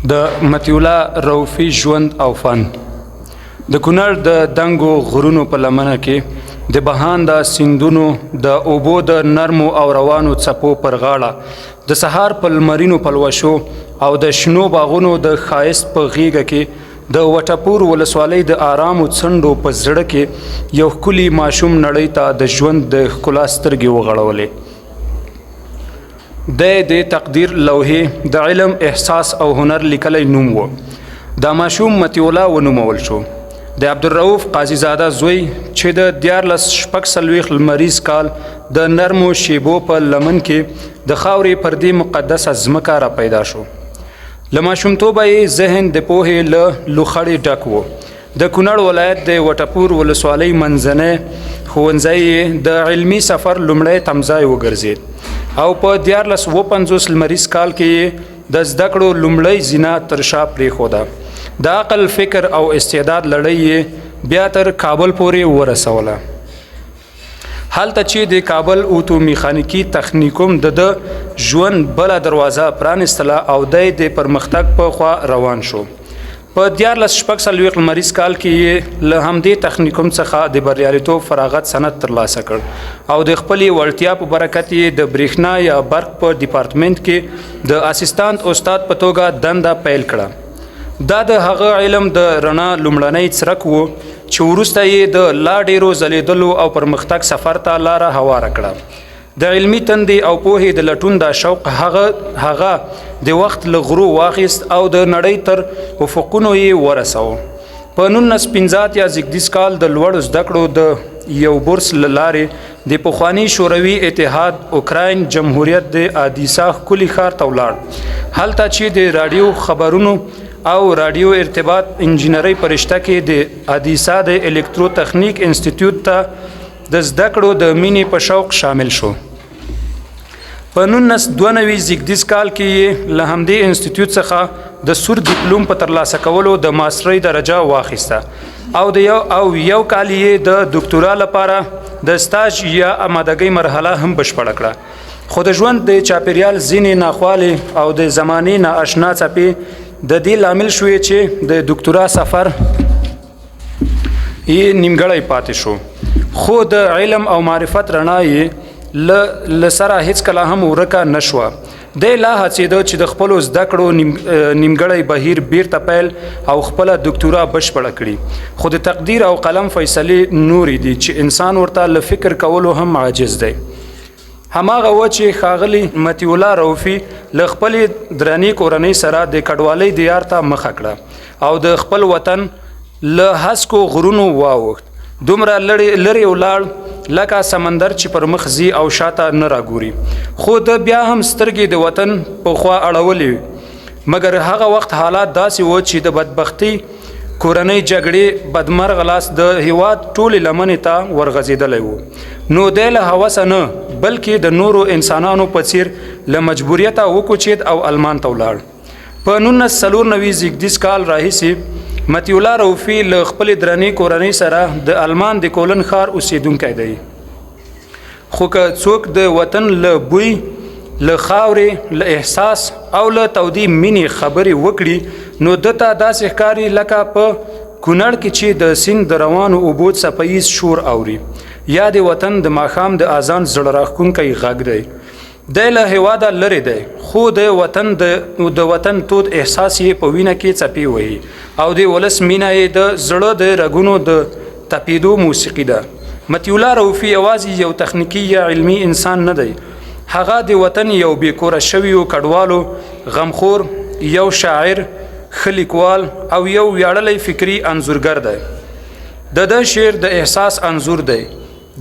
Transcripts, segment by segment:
د مطیع الله روفي ژوند او فن. د کونړ د دنګو غرونو په لمنه کې د بهانده سیندونو د اوبو د نرمو او روانو څپو پر غاړه، د سهار په لمرینو پلوشو او د شنو باغونو د ښایست په غیږه کې، د وټپور ولسوالۍ د آرامو څنډو په زړه کې یو ښکلي ماشوم نړۍ ته د ژوند د ښکلا سترګې وغړولې. دی د تقدیر لوحې د علم، احساس او هنر لیکلی نوم و. دا ماشوم مطیع الله ونومول شو، د عبدالرؤف قاضي زاده زوی، چې د 1346 لمریز کال د نرمو شیبو په لمن کې د خاورې پر دې مقدسه ځمکه را پیدا شو. له ماشومتوبه یې ذهن د پوهې له لوخړې ډک و. د کونړ ولایت د وټپور ولسوالۍ منځنی ښوونځی یې د علمي سفر لومړی تمځای وګرځید او په 1357 لمریز کال کې یې د زده کړو لومړۍ زینه تر شا پرېښوده. د عقل، فکر او استعداد لړۍ یې بیا تر کابل پورې ورسوله، هلته چې د کابل اوتو میخانیکي تخنیکوم د ده ژوند بله دروازه پرانیستله او دی د پرمختګ په خوا روان شو. په 1346 لمریز کال کې یې له همدې تخنیکوم څخه د بریالیتوب فراغت سند ترلاسه کړ او د خپلې وړتیا په برکت یې د برېښنا یا برق په دیپارتمنت کې د اسیستانت استاد په توګه دنده پیل کړه. دا د هغه علم د رڼا لومړنی څرک و چې وروسته یې د لا ډېرو ځلېدلو او پرمختګ سفر ته لاره هواره کړه. د علمي تندې او پوهې د لټون دا شوق هغه د وخت له غرو واخیست او د نړۍ تر افقونو یې ورساوه. په 1985 زیږدیز کال د لوړو زده کړو د یو بورس له لارې د پخواني شوروي اتحاد اوکراین جمهوریت د ادیسا ښکلي ښار ته ولاړ، هلته چې د راډیو خبرونو او راډیو ارتباط انجینرۍ په رشته کې د ادیسا د الکتروتخنیک انستیتیوت ته د زده کړو د مینې په شوق شامل شو. په 1992 زیږدیز کال کې یې له همدې انستیتیوت څخه د سور دیپلوم په ترلاسه کولو د ماسټرۍ درجه واخیسته او د یو او یو کال یې د دوکتورا لپاره د ستاژ یا آمادګۍ مرحله هم بشپړه کړه. خو د ژوند د چاپیریال ځینې ناخوالې او د زمانې نا اشنا څپې د دې لامل شوې چې د دوکتورا سفر یې نیمګړی پاتې شو، خو د علم او معرفت رڼا یې له سره هیڅکله هم ورکه نه شوه. دی لا هڅېده چې د خپلو زده کړو نیمګړی بهیر بیرته پیل او خپله دوکتورا بشپړه کړي، خو د تقدیر او قلم فیصلې نورې دي چې انسان ورته له فکر کولو هم عاجز دی. هماغه و چې ښاغلي مطیع الله رؤفي له خپلې درنې کورنۍ سره د کډوالۍ دیار ته مخه کړه او د خپل وطن له هسکو غرونو واوښت. دومره لرې ولاړ لکه سمندر چې پر مخ ځي او شاته نه راګوري، خو ده بیا هم سترګې د وطن په خوا اړولې. مګر هغه وخت حالات داسې و چې د بدبختۍ کورنۍ جګړې بدمرغه لاس د هیواد ټولې لمنې ته ورغځېدلی و، نو دی له هوسه نه بلکې د نورو انسانانو په څیر له مجبوریته وکوچید او المان ته ولاړ. په 1994 زیږدیز کال راهیسې مطیع الله رؤفي له خپلې درنې کورنۍ سره د المان د کولن ښار اوسېدونکی دی. خو که څوک د وطن له بوی، له خاورې، له احساس او له تودې مینې خبرې وکړي، نو ده ته داسې ښکاري لکه په کونړ کې چې د سیند د روانو اوبو څپه ییز شور اوري، یا د وطن د ماښام د اذان زړه راښکونکی غږ دی. دی له هېواده لرې دی، خو د وطن د وطن تود احساس یې په وینه کې څپې وهي او د ولس مینه یې د زړه د رګونو د تپېدو موسیقي ده. مطیع الله رؤفي یوازې یو تخنیکي یا علمي انسان نه دی، هغه د وطن یو بې کوره شویو کډوالو غمخور، یو شاعر، ښه لیکوال او یو ویاړلی فکري انځورګر دی. د ده شعر د احساس انځور دی،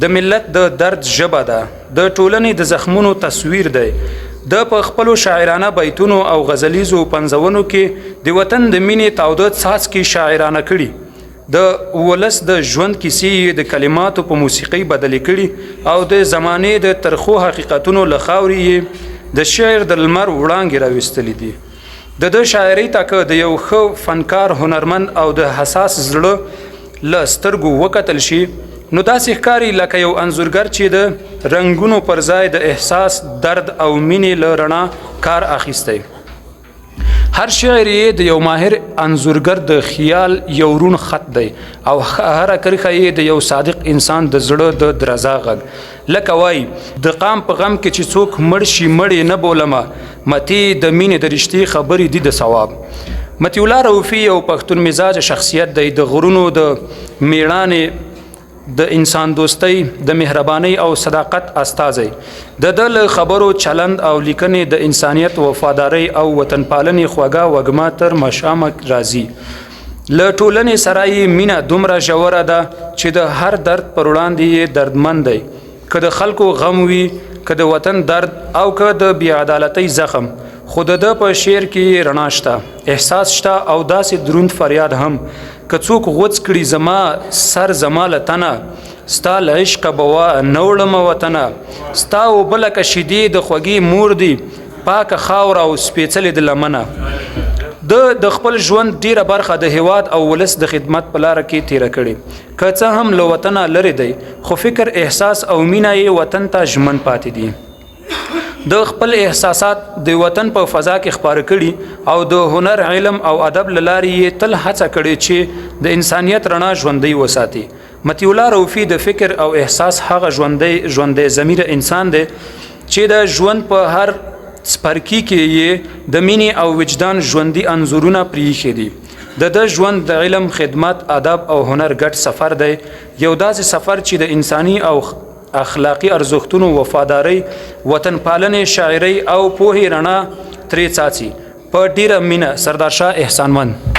د ملت د درد ژبه ده، د ټولنې د زخمونو تصویر دی. ده په خپلو شاعرانه بیتونو او غزلیزو پنځونو کې د وطن د مینې تاوده څاڅکي شاعرانه کړي، د ولس د ژوند کیسې یې د کلماتو په موسیقۍ بدلې کړي او د زمانې د ترخو حقیقتونو له خاورې یې د شعر د لمر وړانګې راویستلې دي. د ده شاعرۍ ته که د یو ښه فنکار، هنرمند او د حساس زړه له سترګو وکتل شي، نو داسې ښکاري لکه یو انځورګر چې د رنګونو پر ځای د احساس، درد او مینې له رڼا کار اخیستی. هر شعر یې د یو ماهر انځورګر د خیال یو روڼ خط دی او هره کرښه یې د یو صادق انسان د زړه د درزا غږ. لکه وایي، د قام په غم کې چې څوک مړ شي مړ یې نه بولمه، متي د مینې د رشتې خبرې دي د ثواب. مطیع الله رؤفي یو پښتون مزاجه شخصیت دی، د غرونو د میړانې، د انسان دوستۍ، د مهربانۍ او صداقت استازی. د ده له خبرو، چلند او لیکنې د انسانیت، وفادارۍ او وطنپالنې خوږه وږمه تر مشامه راځي. له ټولنې سره یې مینه دومره ژوره ده چې د هر درد پر وړاندې یې دردمن دی، که د خلکو غم وي، که د وطن درد او که د بې عدالتۍ زخم، خو د ده په شعر کې یې رڼا شته، احساس شته او داسې دروند فریاد هم، که څوک غوڅ کړي زما سر زما له تنه، ستا له عشقه به وا نه وړمه وطنه، ستا اوبه لکه شیدې د خوږې مور دي، پاکه خاوره او سپېڅلې د لمنه. ده د خپل ژوند ډېره برخه د هېواد او ولس د خدمت په لاره کې تېره کړې. که څه هم له وطنه لرې دی، خو فکر، احساس او مینه یې وطن ته ژمن پاتې دي. ده خپل احساسات د وطن په فضا کې خپاره کړي او د هنر، علم او ادب له لارې یې تل هڅه کړې چې د انسانیت رڼا ژوندۍ وساتي. مطیع الله روفي د فکر او احساس هغه ژوندی ژوندی ضمیره انسان دی چې د ژوند په هر څپرکي کې یې د مینې او وجدان ژوندي انځورونه پرېیښي دي. د ده ژوند د علم، خدمت، ادب او هنر ګډ سفر دی، یو داسې سفر چې د انساني او اخلاقي ارزښتونو، وفادارۍ، وطنپالنې، شاعرۍ او پوهې رڼا ترې څاڅي. په ډېره مینه، سردار شاه احسانمند.